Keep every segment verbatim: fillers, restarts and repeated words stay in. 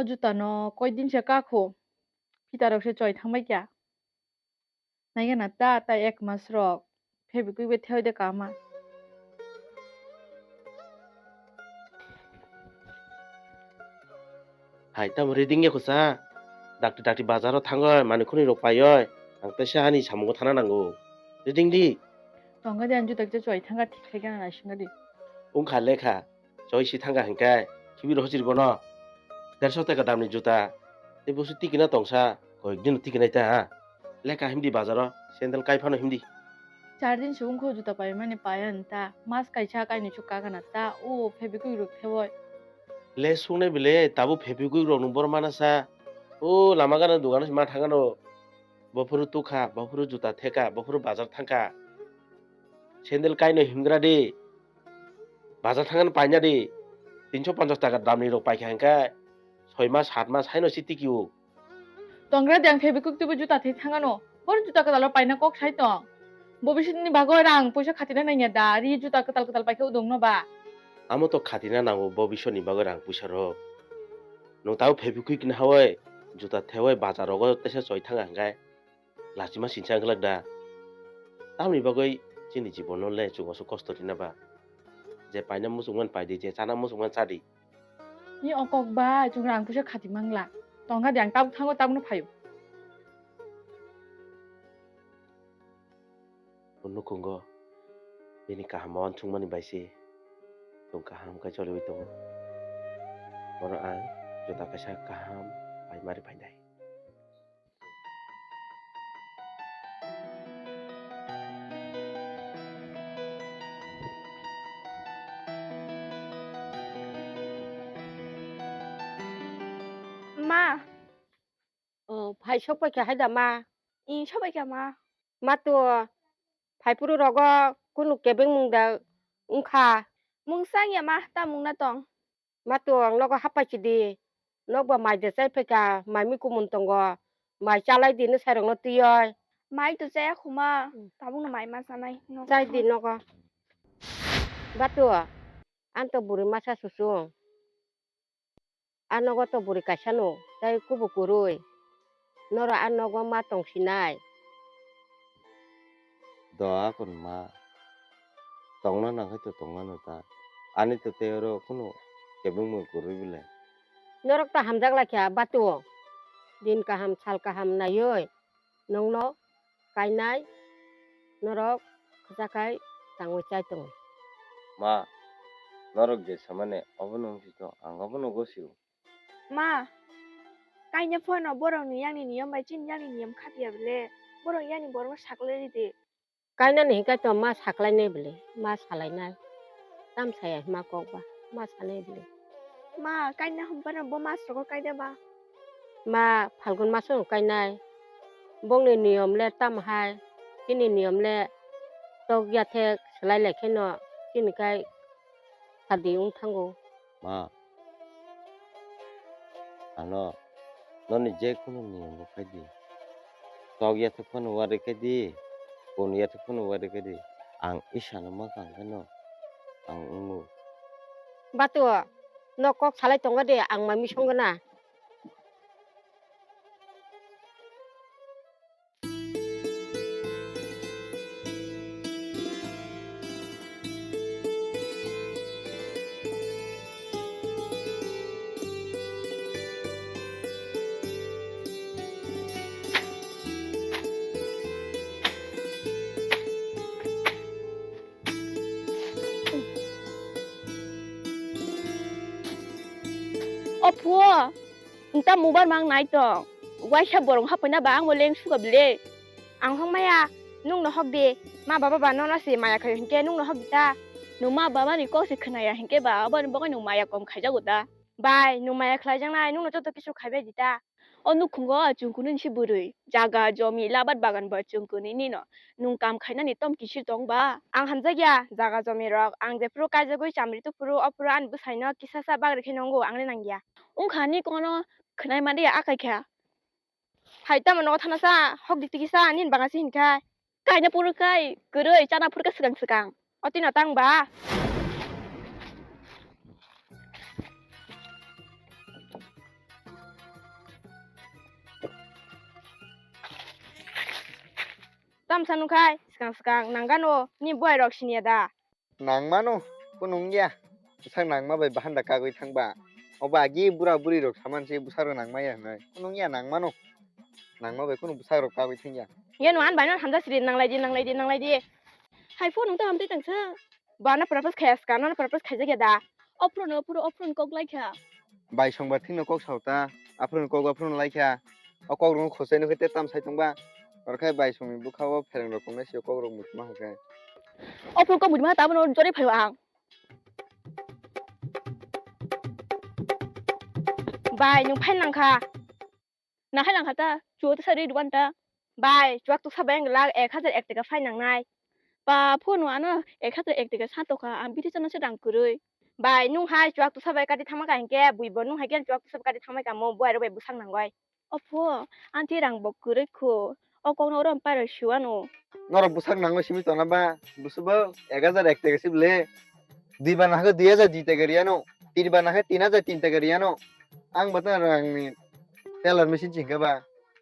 O juta no koi din se kakho. Pita rok se choi thangbai kya. Naigana ta, ta ek mas rok. Febikwik bai thewai de kama. Hai, tamo reading ya kusa. Dakti dakti bazar o thangoi, mani khuni rok paioi. Ang tesa ani samungo thana nango. Reading di. Tonga de anju tak choi thanga thik khai gana naising di. Ungkha lekha. Choi si thangkha hingkhe khibi rw hojri bono derso taka damni juta. Tei busu tikina tongsa, koyek din tikinai ta ha. Lekha himdi bazaro, sandal kai phano himdi. Char din se wngkho juta paimani paya nta. Mas kaisa kainwi chuk kagana ta. O Febikwik rok thewoi. Le sungnai bile, tabu Febikwik rok nung bor mana sa. O lama gana dugano se ma thangano. Bophuru tukha, bophuru juta theka, bophuru bazar thangkha. Sandal kaino himgra di. Bazar thangna paina di. Tinso ponchas taka damni rok paikha hingkhe soi mas, sat mas haino si tikio. Tongra di ang Febikwik tubu juta thai thangano. Bor juta kwtal paina kok sai tong. Bobiswt ni bagwi rang puisa khatina nangya da. Ri juta kwtal kwtal paikhe udung no ba. Amo to khatina nango bobiswt ni bagwi rang puisa rok. Nung tabo Febikwik ni hawai juta thewai bazar rogo tesa choi thanga hingkhe. Lachima sinsa wngkha da. Tamni bagwi chini jibono le chwng oso kosto rina ba. Je paina muchungmani paidi, je chana muchungmani chadi. Ni o kok ba, chwng rang puisa khati mangla. Tongha de ang tabuk thango, tabukno phaio. O nukhungo bini kaham uansukmani bai se chwng kaham khe choliwi tongo. Bono ang juda kaisa kaham pai mari phainai. Ma. O, phai sok pai kha hai da ma? Ih, sok pai kha ma. Ma to, phai phuru rogo kunu kebeng mung da wngkha? Mung chang ya ma, ta mung na tong? Ma to, ang nogo hapai chidi. Nokba mai de chai phaikha, mai mi kumun tongo. Mai chalai di, nwsai rokno twiwi. Mai to chaya khuma, hmm, tabukno mai ma chanai. Chai di nogo. Ba to, ang to bwrwi masa susung. A nogo to bwrwi kaisa no, tei kubuk kwrwi. Norok a nogo ma tong sinai. Doa kun ma. Tongna nang hai to tongmano ta. Ani to tei oro kunu kebengmung kwrwi bile. Norok ta hamjak lai kha batu. Din kaham sal kaham naiwi nongno kainai norok kwchakhai tangwi chai tongo. Ma, norok je samani obono wngsi to, ang obono gosio. Ma, kaina phano borokni yakni niyom bai chini yakni niyom khatiya bile, borok yakni borokno saklai ridi. Kainani hinkhe to ma saklainai bile, ma salainai. Tam saya ma kok ba, ma sanai bile. Ma, kaina hwnphano bo mas rogo kaida ba? Ma, Phalgun maso kainai. Bongni niyom le tam hai, chini niyom le tok yathek swlai lai kheno chini kai sadi wng thango. Ma, ano noni je kunu niyom bo khai di. Tok yathek phano uari khai di, kun yathek phano uari khai di. Ang isano ma kang kheno ang wngo. Batu, no kok salai tongo de, ang ma misong gana. O phuo, nta mubar mang nai tong. Waisa borong hapaina ba ang bo leng suga bile. Ang hok maya, nung no hok di. Ma baba ba nono se maya khayo hinkhe nung no hok di ta. Nung ma baba ni kok se khwnaya hinkhe ba, aboni bagwi nung maya kom khaijago ta. Bai, nung maya khlai jangnai, nung no joto kisu khaibai di ta. O nukhungo chwng kunu ni se bwrwi. Jaga, jomi, labat bagan bo chwng kunu ni no. Nung kam khainani tom kisir tong ba? Ang hamjakya, jaga jomi rok. Ang jephuru kaijagwi chamri tuphuru, ophuru ani bwsaino kisa sa bagri khe nongo, ang le nangya. Wngkha ni kono khwnai mani akai kha. Hai tamo nogo thana sa, hok di tiki sa, nini banga se hinkhai. Kaina phuru kai, kwrwi, chana phuru khe swkang swkang. O tino tang ba? Tamsa nukhai, swkang swkang nanggano, ni buai rok siniya da? Nangmano, kunu wngya. Bwsak nangma bai bahanda kagwi thangba. Obo agi bura buri rok saman se bwsak rok nangmaya hwnwi. Kunu wngya nangmano. Nangma bai kunu bwsak rok kagwi thangya. Yeno an bai no hamjak siri nanglai di, nanglai di, nanglai di. Hai phone nung ta hamtwi tangsa. Bana propose khaya ska, nono propose khaijak ya da? Ophuru no, ophuru, ophuru no kok lai kha. Bai songba thikno kok sao ta, aphuru no kok, aphuru no lai kha. O kok rung khosai no khe te tam sai tongba. Oro khe bai songni bwkha o phereng rok tongnai se kok rok muchuma hai khe. Ophuru kok muchuma tabo no jori phaio ang. Bai, nung phai nang kha. Nahai lang kha ta, chuo ta sari duan ta. Bai, chuak tuksa bai ang lak ek hajar ek taka phai nangnai. Pa, phone o ano ek hajar ek taka sa tokha, ang bithi chana se rang kwrwi. Bai, nung hai chuak tuksa bai kati thangma ka hinkhe, bui bo nung hai khe chuak tuksa bai kati thangma ka mo, buai rok bai bwsak nangoi. Opho, ang thi rang bo kwrwi khu, o kok no oro pai rw siwano. Norok bwsak nangoi simi tona ba, bwswk bo ek hajar ek taka se bwle. Dui ba nahai khe dui hajar dui taka riyano, tin ba nahai khe tin hajar tin taka riyano. Ang bo ta rangni tailor machine si hinkhe ba.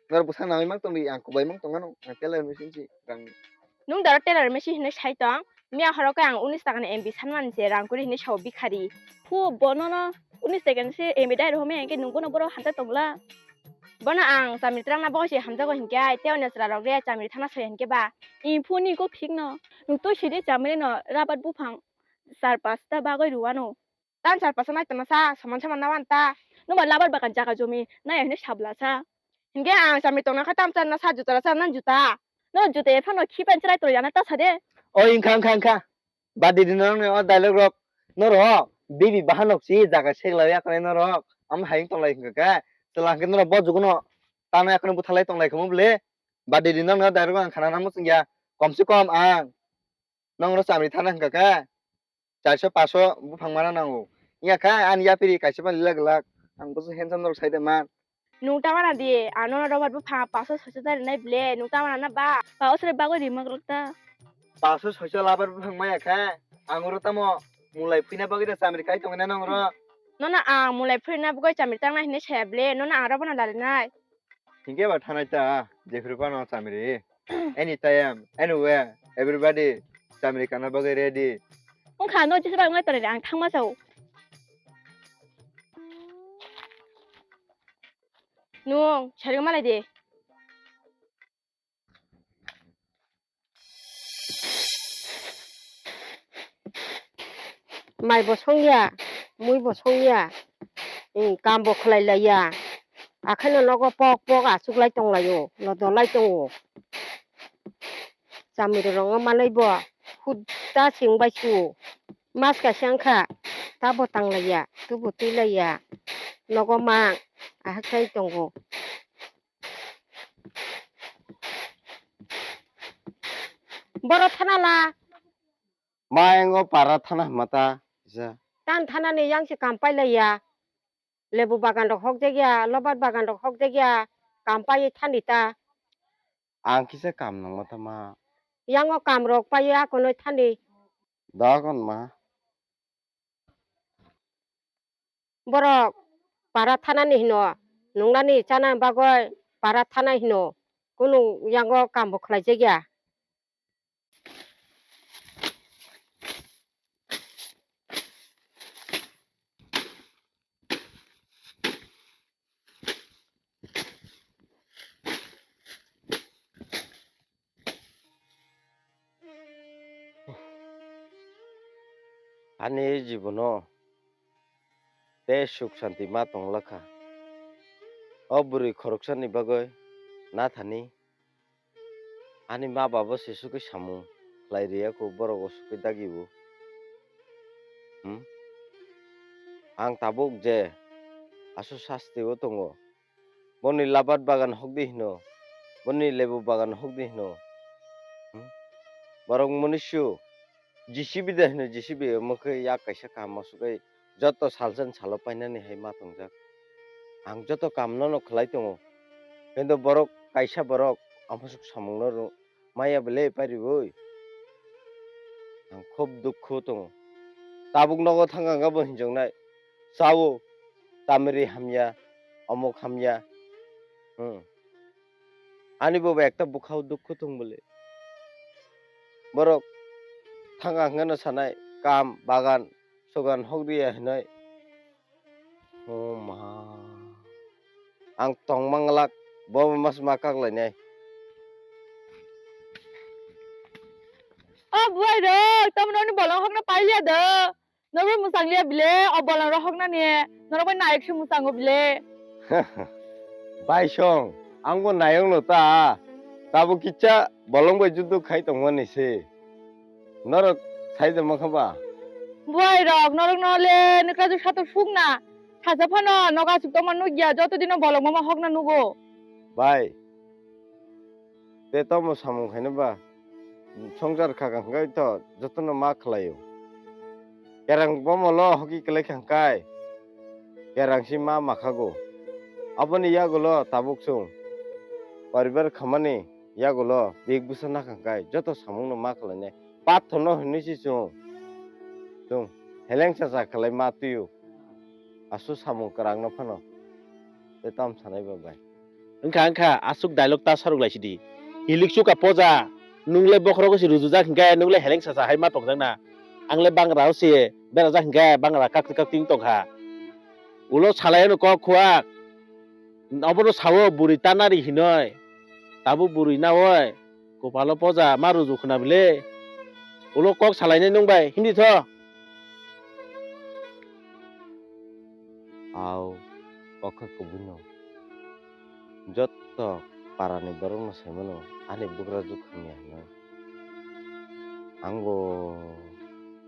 Norok bwsak nangwi mang tongdi, ang kubai mang tongmano, ang tailor machine si rangni. Nung dara tailor machine hinwi sai tong, miya horo khe ang unis takani M B sanmani se rang kwrwi hinwi sao bikhari. Phu bono no unis takani se M B dai rohome hinkhe nung bono boro hamjak tongla. Bono ang chamri twrangna bagwi se hamjago hinkhe ai, tei o nesra rok re chamri thana soya hinkhe ba. Iphuni kok thikno, nung twi sidi chamri no rabat buphang char pasta bagwi rwano. Tan char pasta nai tongna sa, soman soman na wan ta. Nungba labar bagan jaga jomi nai hwnwi sabla sa. Hinkhe ang chamri tongna kha tam char na sa juta ra sa nan juta. No juta ephano khipan chwrai to yana ta sa de. O wngkha, wngkha, wngkha. Badi di norok ni o dialogue rok. Norok bibi bahanok si jaga seglai ya kare norok. Am hai tonglai hinkha khe. Chwla hinkhe norok bo jugo no tamo ya khe buthalai tonglai khamu bwle. Badi di norok ni o dialogue ang khana nang muchung ya. Kom se kom ang. Nong ro chamri thana hinkha khe. Charso paso buphang mana nango. Iya kha ani yapiri kaisa ba lila glak. Ang boso handsome norok sai de man. Nung tamana di, ano na robar buphang paso soiso dari nai ble, nung tamana na ba? Pa osre bagwi rimang rok ta. Paso soiso labar buphang maya kha. Ang ro tamo mulai phina bagwi da chamri kai tongna nong ro. Nono ang mulai phina bagwi chamri tangna hinwi saya ble, nono ang robo na lari nai. Hinkhe ba thanai ta, jephru phano chamri. Anytime, anywhere, everybody, chamri kana bagwi ready. Wngkha no jesa bai wngwi tonwi ang thangma sao. Nung, sari malai de. Mai bo songya, mui bo songya, em, kam bo khlai laiya. Akhaino nogo pok pok achuk lai tong laio, lodo lai tongo. Chamri rok manwi bo hutta sing bai su. Mas kaisa wngkha, tabo tang laiya, tubo twi laiya. Nogo ma, ahak sai tongo. Boro thana la. Ma, engo para thana hwnma ta kisa. Tan thana ni yang se kam pai laiya. Lebu bagan rok hok jak ya, lobar bagan rok hok jak ya. Kam pai thani ta. Ang kisa kam nangma ta ma. Yango kam rok pai ya kono thani. Da kon ma. Borok para thanani hino, nungnani chana bagwi para thana hino, kunu yango kambo khlai jak ya. Ani jibono tei suk santi ma tong lakha. O bwrwi khoroksani bagwi nathani ani ma baba se sugwi samung khlai rwya kho, borok o sugwi dagi o. Hmm? Ang tabuk je aswk sasti o tongo, boni labat bagan hokdi hino, boni lebu bagan hokdi hino. Hmm? Borok munusu J C B de hino, J C B omo khe yak kaisa kaham aswk khe joto salsa ni salo painani hai ma tongjak. Ang joto kam nono khlai tongo, kintu borok kaisa borok aphaswk samung no rw-, maya belai pariwi. Ang khub dukhu tongo. Tabuk nogo thangkha khe bo hinjaknai, chao, tamri hamya, omok hamya. Hmm. Ani bo ekta bwkhao dukhu tong bole. Borok thangka hwnkhe no sanai, kam, bagan, sugan hok riya hinoi. O ma. Ang tong manglak, bo mas ma kak lainai. O buai rok, tamo noni bolong hokna paiya do. Norok mwsang liya bile, o bolong rok hokna ni. Norok bai nayok se mwsango bile. Bai song, ang bo nayok no ta. Tabuk kicha bolong bai judo khai tong mani se. Norok sai de ma kha ba? Buai rok, norok no le nokra jwk satok suk na. Saja phano nogo aswk tongma nukya, joto dino bolong mama hokna nugo. Bai, te tamo samung khaino ba? Songchar kha kha hwnkhe to jotono ma khlaio. Kerang bomo lo hoki kwlai kha hwnkhe kerang si ma makhago. Aboni yagulo tabuk chwng poribar khamani yagulo big bwsa nakha hwnkhe joto samungno ma khlainai. Pathono hinwi si chwng, chwng helengsa sa khlai ma twiyo. Aswk samung kwrang no phano. Tei tam sanai ba bai. Wngkha, wngkha, aswk dialogue ta saruk lai sidi. Hilik suka poja, nung le bokhorogo se rujujak hinkhe, nung le heleng sasa hai ma tongjak na. Ang le bangra o se berajak hinkhe, bangra kakti kakti wng tongkha. Ulo salai ano kok khuak. Obono sao bwrwi tanari hinoi. Tabuk bwrwi naoi. Kopalo poja ma ruju khna bile. Ulo kok salainai nung bai, himdi tho. Au, kok kha kubui no. Jotto parani borok no sai mano, ani bugra jukha miya hinoi. Ang bo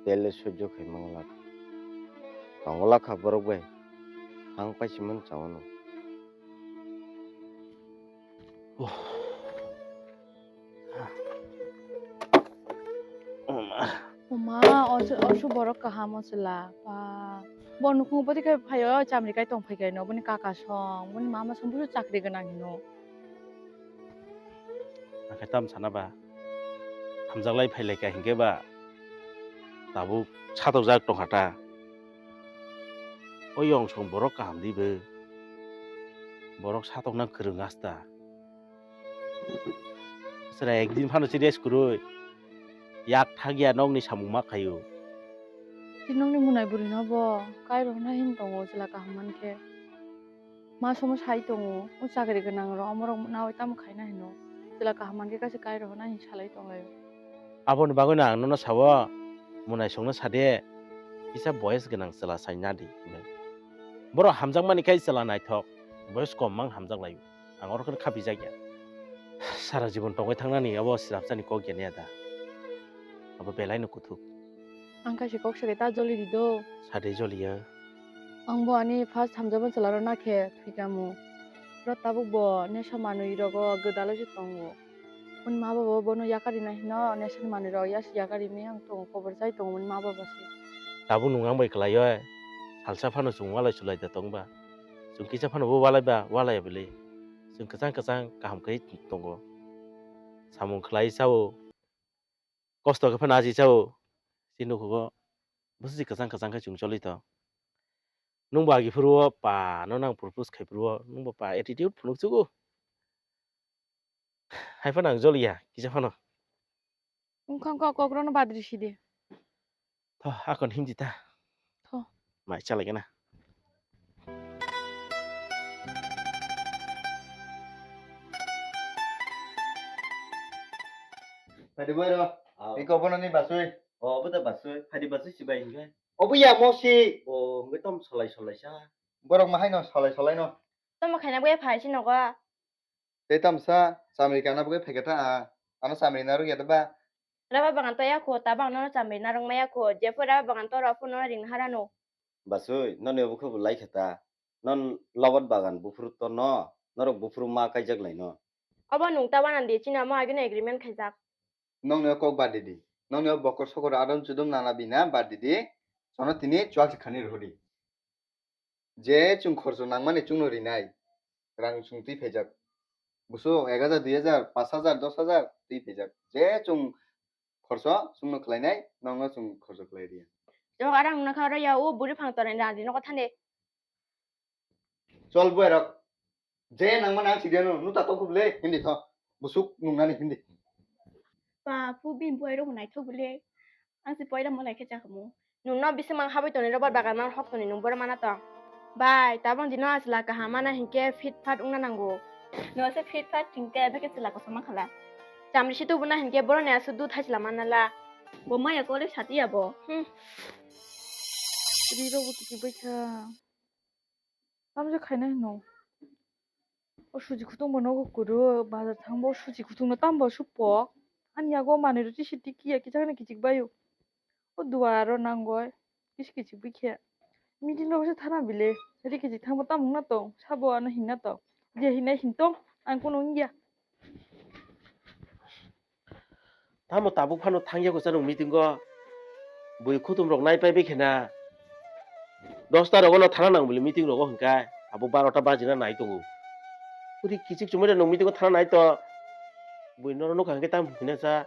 tele sojjo khai manglak. Tongo lakha borok bai. Ang paisi man chawano. Oma, osu, osu borok kaham osu la. Pa. Bo nukhung poti khai phaio, chamri kai tong phai kai no, boni kaka song, boni mama song, busu chakri gwnang hino. Akhai tam sana ba, hamjaklai phailai ka hinkhe ba, tabuk satokjak tongkha ta. O yong song borok kaham di bo, borok satokna kwrwng asta. Chwrai ekdin phano se rest kwrwi. Yak thak ya nokni samung ma khaio. Tei nokni munai bwrwi no bo kai rw hwnna hin tongo chwla kaham mankhe. Ma somo sai tongo, o chakri gwnang rok omorok naui tamo khaina hino. Chwla kaham mankhe kaisa kai rw hwnna hin salai tonglaio. Aboni bagwino ang nono sao, munai songno sade, kisa boyes gwnang chwla sai nadi hinwi. Borok hamjakmani khe chwla naithok, boyes kom mang hamjaklaio. Ang oro khe khapijakya. Sara jibon tongwi thangnani abo srapsani kok ya niya da. Abo belaino kuthuk. Ang kaisa kok sakhe ta joli di do. Sade joliya. Ang bo ani first hamjakma chwla rok nakhe thwikamo. Bro tabuk bo nesa manwi rogo gwdalo se tongo. Boni ma baba bono yakarina hino nesa ni manwi rok yas yakarimi ang tongo kobor chai tongo boni ma baba se. Tabuk nwng ang bai kwlai oi. Salsa phano chwng walai chulai da tongba. Chwng kisa phano bo walai ba, walai ya bwlwi. Chwng kwchang kwchang kaham khe tongo. Samung khlai chao. Kosto khe phano aji chao. Chini nukhugo. Bwswk kwchang kwchang khe chwng choli tong. Nwng bo agi phuru o pa no nang propose khai phuru o. Nwng bo pa attitude phunuk chugo. Hai phano ang joliya, kisa phano. Wngkha wngkha kok rokno badri sidi. Tho, akon himdi ta. Tho. Mai chalai gana. Phaidi bai ro. Iko bono ni basui. O, bo ta basui. Phaidi basui si bai hinkhe. Obo ya mo si. O, hwnkhe tom solai solai sa. Borok ma haino solai solai no. Tamo khaina bai phai si nogo. Tei tamsa chamri kana bagwi phaikha ta a, ano chamri narwk ya da ba? Raba bagan to ya kho, tabang nono chamri narwk maya kho, jepho raba bagan to rok pho nono ring harano. Basui, noni obo khe bo lai kha ta? Non lobat bagan buphuru to no, norok buphuru ma kaijak lai no. Obo nung ta wanandi, chini omo agino agreement khaijak. Nongni o kok bad di di. Nongni o bokor sokor adon chudon nana bina bad di di. Sono tini chuak si khani rwdi. Je chwng khorcho nangmani chwngno rinai rang chwng twi phaijak. Buso ek hajar, dui hajar, pash hajar, dos hajar twi phaijak. Je chwng khorcho chwngno khlainai, nokno chwng khorcho khlai riya. Jok arang nokha oro ya o buri phang tonai rang ri nokha thani. Chol buai rok. Je nangmani ang sidiano nuta tokhuble hindi tho. Busuk nungnani hindi. Ba, phu bini buai rok naithok bwle. Ang se poila malai khe chakhamu. Nungno bisimang habwi toni robar bagan man hok toni nung boro mana tong. Bai, tabang dino asla kaham mana hinkhe fit fat wngna nango. No se fit fat hinkhe beke chwla kosom ma khala. Chamri si tubuna hinkhe boroni asu dud hai chwla manna la. Bo maya kole sati ya bo. Hmm. Ri rogo kiti baikha. Tamjak khaina hino. O suji kutung bo nogo kwrwi, bazar thangbo o suji kutung no tamo bo supok. Ani yago manwi rw tisi tiki ya kichak ni kichik baio. O duaro nangoi kisi kichik bikhe. Meeting rok se thana bile. Ri kichik thangbo tamo wngna tong. Sabo ano hinna tong. Je hinna hin tong. Ang kono wngya. Tamo tabuk phano thangya ko chano meeting o. Bui khutum rok nai pai bikhe na. Dosta rogo no thana nang bili meeting rogo hwnkhe. Abo barota bajina nai tongo. Uri kichik chumui rok meeting o thana nai to. Bui noro nukha hwnkhe tamo hina cha.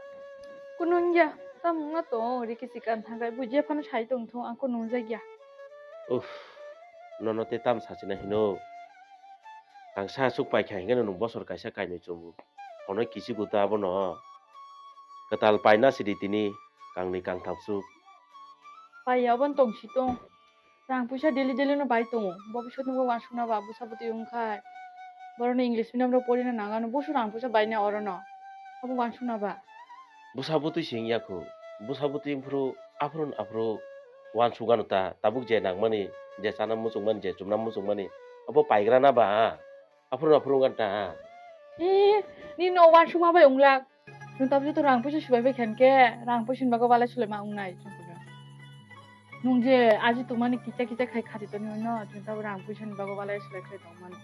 Kunung ya, tamo wngna tong ri kichik kan thangkai bui je phano sai tong thung ang kunung jakya. Uff, nono te tam sachina hino. Ang sa aswk paikha hwnkhe nwng bosor kaisa kainwi chongo. Hwnwi kichik uta abono. Kwtal paina sidi tini kangni kangtham swk. Pai aboni tongsi tong. Rang puisa daily daily no bai tongo. Bo biswt nungkhe uansukna ba bwsa bwtwi wngkhai. Borokno English medium rok porina nangano boso rang puisa bainai orono. Abo uansukna ba. Bwsa bwtwi se wngya kho. Bwsa bwtwi wngphuru aphuru aphuru uansukgano ta. Tabuk je nangmani, je chana muchungmani, je chumna muchungmani. Abo paigrana ba. Aphuru aphuru wngkha ta. Ee, nini no uansukma bai wnglak. Nwng tabuk joto rang puisa subai bai kha hwnkhe, rang puisa ni bagwi walai sulai ma wngnai chwng kunu. Nwng je aji tongmani kicha kicha khai khati tongmani no, chwng tabuk rang puisa ni bagwi walai sulai khlai tongmani.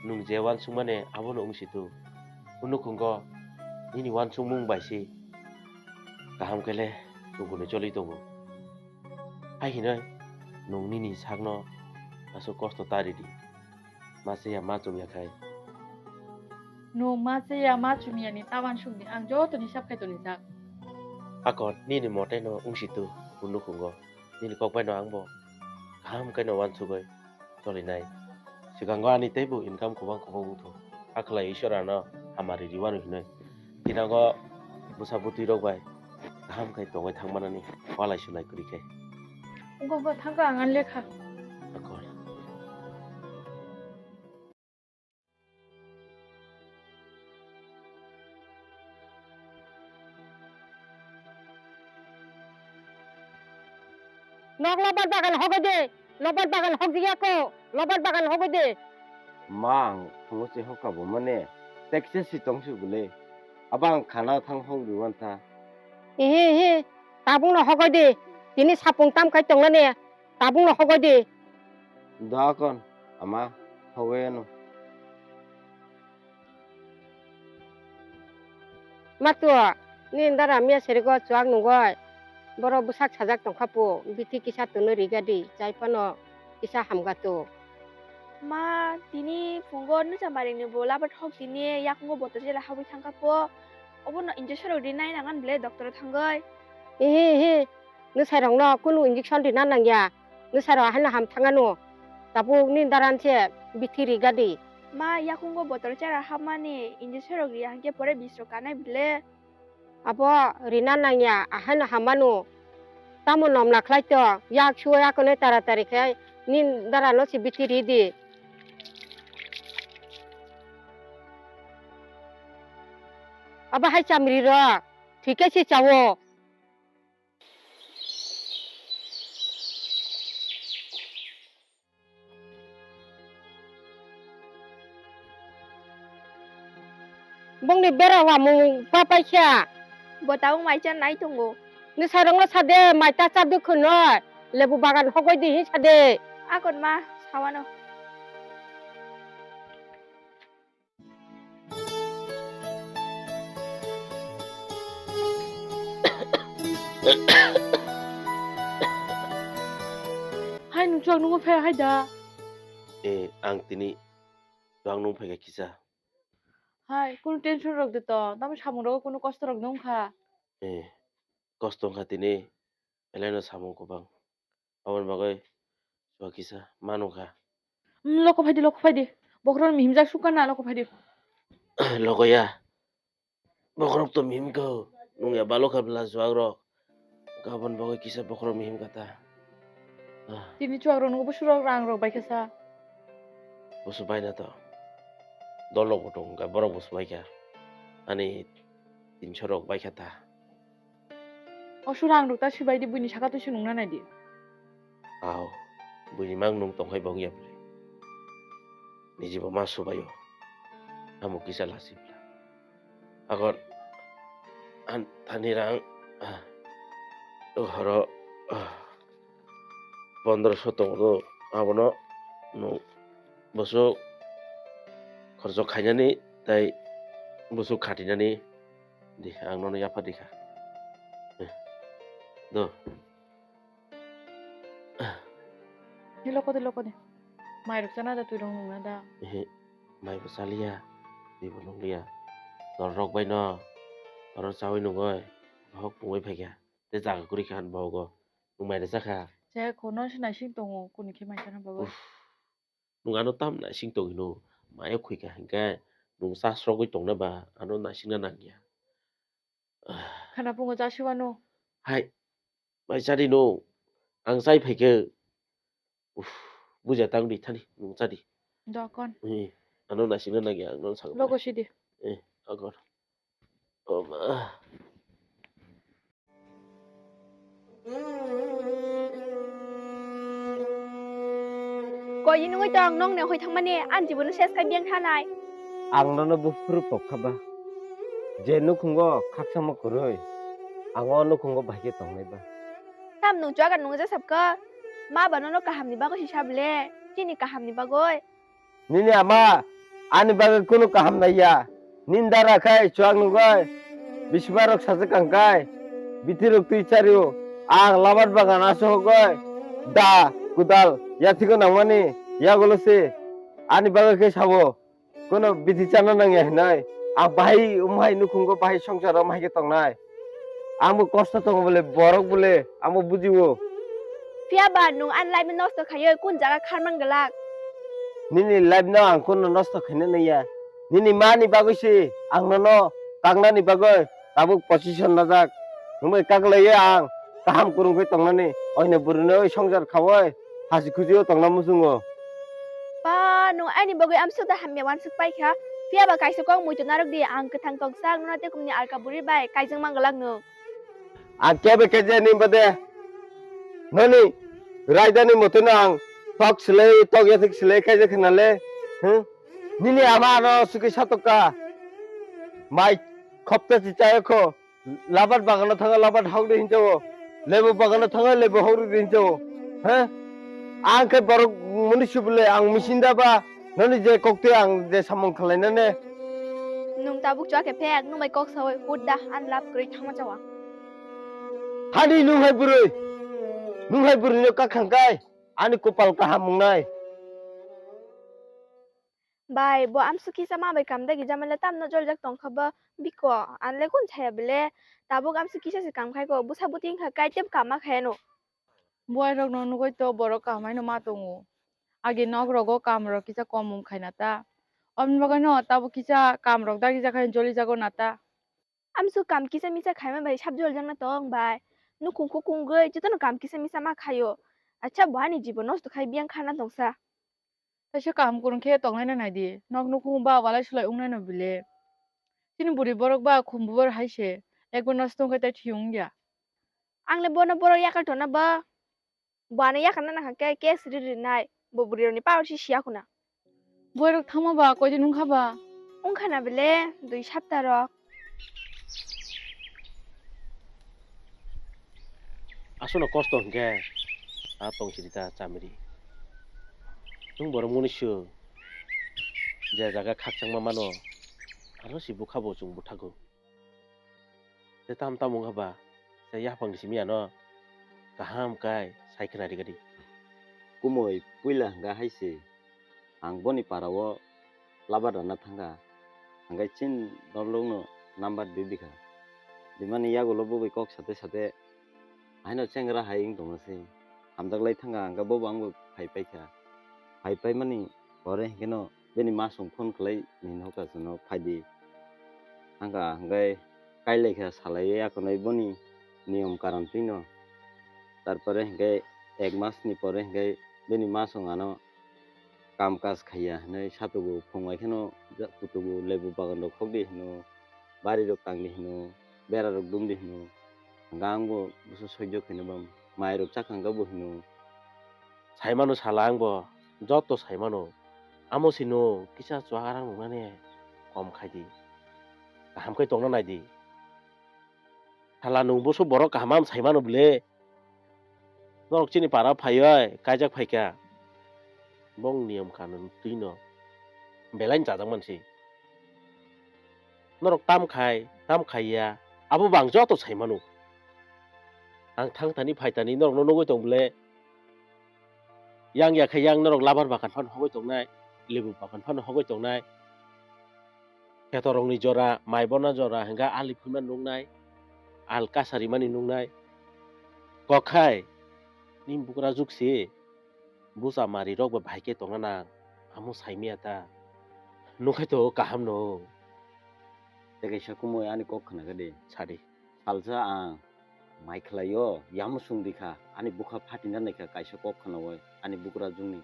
Nwng je uansukmani abono wngsi tu. Hwnwi nukhungo nini uansukmung bai se kaham khe le chwng kunu choli tongo. Hai hinwi nwng nini sakno aswk kosto ta ridi. Ma se ya ma chum ya khai. Nwng ma se ya ma chum ya ni ta uansuk di, ang joto ni sap khai toni jak. Akon nini mote no wngsi tu, hwnwi nukhungo nini kok bai no ang bo kaham khe no uansugwi choli nai. Swkango ani teibo income kwbang kwbang wngthok, akhlai Ishwar ano hamari riwano hinwi. Tinago bwsa bwtwi rok bai kaham khai tongwi thangmanani walai sulai kwrwi khe. Wngkha wngkha thangkha ang ani lekha. Akon. Nok lobar bagan hogoi de, lobar bagan hogya ko, lobar bagan hogoi de. Ma ang phungo se hoka bo mane, tekse si tong si bole. Abo ang khana thang hok di wan tha. Ehe, ehe, tabung no hogoi de. Tini sapung tam kai tong nani, tabung no hogoi de. Da kon, ama, hogoi ano. Matua, ni dara miya serego chuak nungoi. Boro bwsak sajak tongkha po, bithi kisa tunui riga di, chai phano kisa hamga to. Ma, tini phungo nwsa maringni bo labat hok tini yakungo botor jela habwi thangkha po. Obono injection rok rinai nangan ble doctor o thangoi. Ehe, ehe, nwsai rokno kunu injection rina nangya. Nwsai rok haino ham thangano. Tabuk ni daran se bithi riga di. Ma, yakungo botor chara hapmani injection rok riya hwnkhe pore bis rok kanai ble. Abo rina nangya, ahaino hamano. Tamo nomla khlai to, yak suo yakono taratari khe ni dara no si bithi ri di. Abo hai chamri rok, thwi khe si chawo. Bongni bera wamung pa paikha. Bo tabuk mai cha nai tongo. Ni sarongno sade mai ta cha dukhu noi. Lebu bagan hogoi di hin sade. Akon ma sawano. Hai nung chuak nungo phe hai da. Eh, ang tini chuak nung phaikha kisa. Hai, kunu tension rok de to, tamo samung rogo kunu kosto rok nung kha. Eh, kosto wngkha tini, belai no samung kwbang. Aboni bagwi chuak kisa ma nung kha. Hmm, loko phaidi, loko phaidi. Bokhorok mihimjak sukha na, loko phaidi. Loko ya. Bokhorok to mihim kho. Nung ya balo kha bla juak rok. Gabon bagwi kisa bokhorok mihim kata. Ah. Tini chuak rok nungbo busurok rang rok bai kha sa. Busu bai na to. Dol rok bo tong ka borok busu bai kha. Ani tinso rok bai kha ta. O surang rok ta sibai di buini saka tu si nungna nai di. Aw, buini mang nung tongkhai bong ya bwle. Niji bo ma subaio. Amo kisa lasi bla. Agon an thani rang, ah, o horo, ah, pondroso tongo, abono nung bosok khorchok khainani tai bosok khatinani di ang nono yapha di kha. Eh, do. Ni loko de, loko de. Mai rok chana da, twi rok nungna da. Ehe, mai bo chaliya, twi bo nungliya. Dol rok bai no, oro chawi nungoi, hok pungoi phaikha. Te jaga kwrwi kha han bogo. Nung mai rw chakha. Chaya kho, no se naising tongo, kuni khe mai chana bagwi. Uff. Nung ano tam naising tong hino, mai khuika hinkhe nung chasrogwi tongna ba, ano naisingna nangya. Khana pungo chasiwano. Hai, mai chadi no, ang chai phaikhe. Uff, buja tang di thani, nung chadi. Dokon. Eh, ano naisingna nangya, ang no sakha. Logo sidi. Eh, agon. O ma. Koi di nungwi tong, nong ne hoi thangmani, ang jibono ses khai biyang thanai. Ang nono buphuru kok kha ba. Je nukhungo khakchangma kwrwi, ang o nukhungo bahai khe tongnai ba. Tam nung chuaga nung ja sap kha. Ma ba nono kahamni bagwi si sable, chini kahamni bagwi. Nini ama ani bagwi kunu kaham naiya. Nini dara khai chuak nugwi bisimarok sajak kangkai. Bitirok twi chario. Ang labat bagan asogwi da kudal yathigo nangmani yagulo se ani bagwi khe sabo. Kono bithi chana nangya hinai. Ang bahai umhai nukhungo bahai songsaro mahai khe tongnai. Ang bo kosto tongo bole, borok bole, ang bo bujio. Phiya ba nwng ani life no nosto khaiwi kun jaga kharman glak? Nini life no ang kuno nosto khaina naiya. Nini mani bagwi se ang nono tangnani bagwi tabuk position najak. Nwng bai kaglaiwi ang kaham kwrwng khe tongnani. Oino bwrwino oi songsar khawi hasi khujio tongna muchungo. Ba, nwng ani bagwi amsuk da hamya wansuk paikha. Phiya ba kaisa kok muitu narwk di, ang kwthang toksa ang nono tekumni alka buri bai kaijak manglak nwng. Ang kebe kejani bade noni raidani motino ang tok silai, tok yathik silai kaijak khnale. Huh? Nini ama ano sukhi satokka. Mai khopta chichayakho. Labat bagano thanga labat hokri hinjao. Lebu bagano thanga lebu hokri hinjao. He? Ang khe borok muni subule ang misinda ba noni je koktwi ang je samung khlainane. Nwng tabuk chua khe phek, nwng bai kok sawi hut da, an lab kwrwi thangma chawa. Hani nwng hai bwrwi? Nwng hai bwrwino kakhang kai? Ani kopal kaham wngnai. Bai, bo amsuk kisa ma bai kam dagi jamale tamno joljak tongkha bo biko, anle kun chaya bele, tabuk amsuk kisa se kam khai ko, busa buti wngkha kai tebo kam ma khaya no. Buai rok no nugui to borok kaham haino ma tongo. Agi nok rogo kam rok kisa kom wng khaina ta. Obni bagwi no tabuk kisa kam rok dagi jak hai joli jago na ta. Amsuk kam kisa misa khaima bai sab jol jakna tong bai. Nukhung khukung gwi jotono kam kisa misa ma khaio. Acha bo ani jibo nosto khai biyang khana tongsa. Kaisa kaham kwrwng khe tongnaina nai di. Nok nukhung ba walai sulai wngnaino bile. Chini bwrwi borok ba khumbu borok hai se. Ekbar nosto wngkhe tei thwi wngya. Ang le bono borok yakal tona ba. Bo ano yakal nana kha khe case ri rinai. Bo bwrwi rokni power si siya khuna. Borok thangma ba koi din wngkha ba? Wngkha na bile dui sapta rok. Aswkno kosto hwnkhe a tong sidi ta chamiri. Chwng borok mwnwi sio je jaga khakchangma mano, ano si bukha bo chwng buthago. Tei tam tam wngkha ba, tei yaphang ni simi ano kaham kai sai khna rikadi. Kumui puila hwnkha hai se, ang boni para o labar rana thangkha, hwnkhe chini norok no number di bikha. Dimani yagulo bo bai kok sate sate haino chengra hai wng tongma se, hamjak lai thangkha, hwnkhe bo bo ang bo phai paikha. Phai paimani pore hwnkhe no bini masong phone khlai ni nokha chwngno phaidi. Hangkha hwnkhe Kailaikha salaiwi akonwi boni niyom karon twino. Tarpore hinkhe ek masni pore hinkhe bini masong ano kam kaj khaiya hinwi satugo, phung bai kheno ja-, kutugo, lebu bagan rok khokdi hino, bari rok tangdi hino, bera rok dumdi hino. Hwnkhe ang bo busu soijo khaino bam, mai rok chakha hwnkhe bo hino. Saimano sala ang bo, joto saimano. Amo sino kisa chuak arang nuknani kom khaidi. Kaham khe tongna naidi. Sala nwng busu borok kaham am saimano bwle. Norok chini para phaiwi kaijak phaikha. Bong niyom kanun twino belai chajak mansi. Norok tam khai, tam khaiya, abo bo ang joto saimano. Ang thang thani phai thani norokno nugwi tong bwle. Yang ya khe yang norok labar bagan phano hogwi tongnai, lebu bagan phano hogwi tongnai. Kheto rokni jora, mai bona jora, hwnkhe ali phunna nuknai, al kasarimani nuknai. Kok khai, nini bugra jukse, bucha mari rok bo bahai khe tongna nang, amo saimaya ta. Nukhai to kaham no. Tei kaisa kumui ani kok khna khe di. Sadi. Salsa ang mai khlaio, yamusung di kha, ani bwkha phatina nai kha, kaisa kok khnaui ani bugra jungni.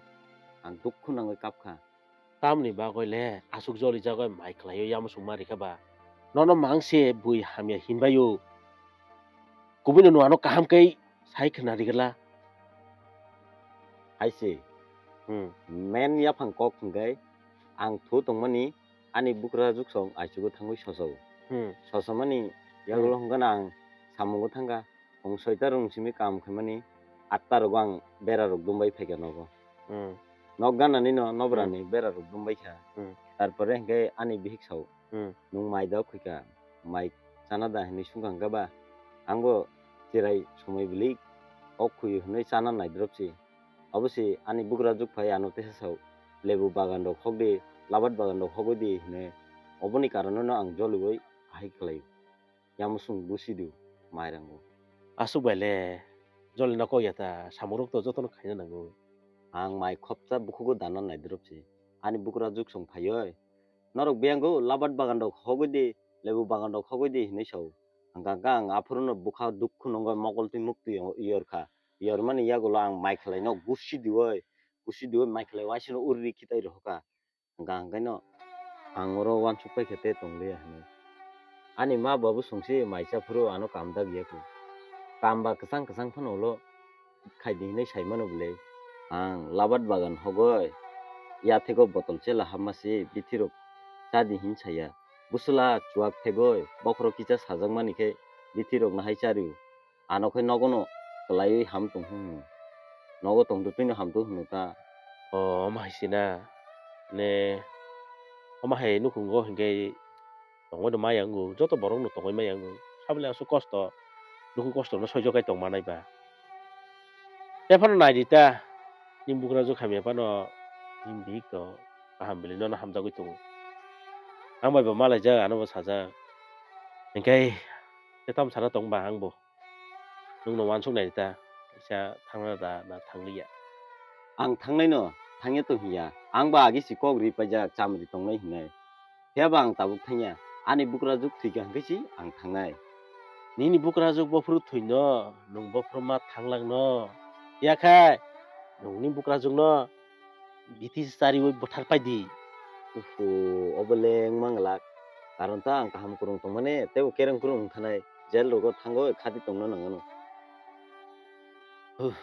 Ang dukhu nangwi kap kha. Tamni bagwi le aswk joli jagwi mai khlaio yamusung ma rikha ba? Nono mangse bui hamya hinbaio. Kubuino nwng ano kaham khe sai khna rigala. Hai se. Hmm. Men yaphang kok hwnkhe ang thu tongmani ani bugra juksong aichugo thangwi soso. Hmm. Sosomani yagulo Hmm. hwnkhe ang samungo thangkha. Hong soita rung simi kam khaimani atta rogo ang bera rok dumbai phaikha nogo. Hmm. Nok ganani no nobrani Hmm. bera rok dumbai kha. Hmm. Tarpore hwnkhe ani bihik sao. Hmm. Nwng mai da khuika, mai chana da hinwi sungkha hwnkhe ba, angbo chirai somoi bwlwi ok khuyu hinwi chana naidrop si. Obo si ani bugra jukphai ano teisa sao, lebu bagan rok hok di, labat bagan rok hogwi di hinwi. Oboni karono no ang joliui ahai khlai. Yamusung busi di mairango. Aswk bai le jolina kok ya ta, samung rok to jotono khaina nango. Ang mai khopsa bukhugo dana naidrop si. Ani bugra juksong phaioi. Norok biyang go labat bagan rok hogwi di, lebu bagan rok hogwi di hinwi sao. Hwnkha hwnkha ang aphuru no bwkha dukhu nongwi mokol twi muktwi yor kha. Yor mani yagulo ang mai khlai no gusi diwi, gusi diwi mai khlai waisano uri ri khitai rohor kha. Hwnkha hwnkhe no ang oro uansuk pai khe tei tong liya hinwi. Ani ma babu songsi mai cha phuru ano kam dak ya kho. Kam ba kwchang kwchang phano ulo khaidi hinwi sai mano bwle. Ang labat bagan hogoi, yathego botol chela hamma se bithi rok chadi hin saya. Bwswla chuak thegoi, bokhorok kisa sajak mani khe bithi rok no hai chario. Ano khe nogo no kwlaiwi ham tong hwn hwno. Nogo tong twino ham tong hwno ta. O, omo hai se na. Ne, omo hai nukhungo hinkhe tongwi no maya wngo, joto borok no tongwi maya wngo. Saboni aswk kosto, dukhu kosto no soijo khai tong manai ba. Tei phano nai di ta, nini bugra jukha hamya phano nini bihik to kaham bwlwi nono hamjagwi tongo. Ang bai bo malaijak, ano bo sajak. Hinkhe tei tamo sana tong ba ang bo. Nwng no uansuk nai di ta, kaisa thangna da na thangliya. Ang thangnai no, thangya to hiya. Ang ba agi si kok ri paijak, chamri tongnai hinai. Phiya ba ang tabuk thangya. Ani bugra juk thwikha hwnkhe si ang thangnai. Nini bugra juk bophuru thwino, nwng bophuru ma thanglak no. Phiya khe, nwng ni bugra juk no biti chariwi buthar pai di. Ufu, obo le wngma glak. Karon ta ang kaham kwrwng tongmani, teibo kereng kwrwng wng thanai. Jail rogo thango khati tongna nangano. Huh,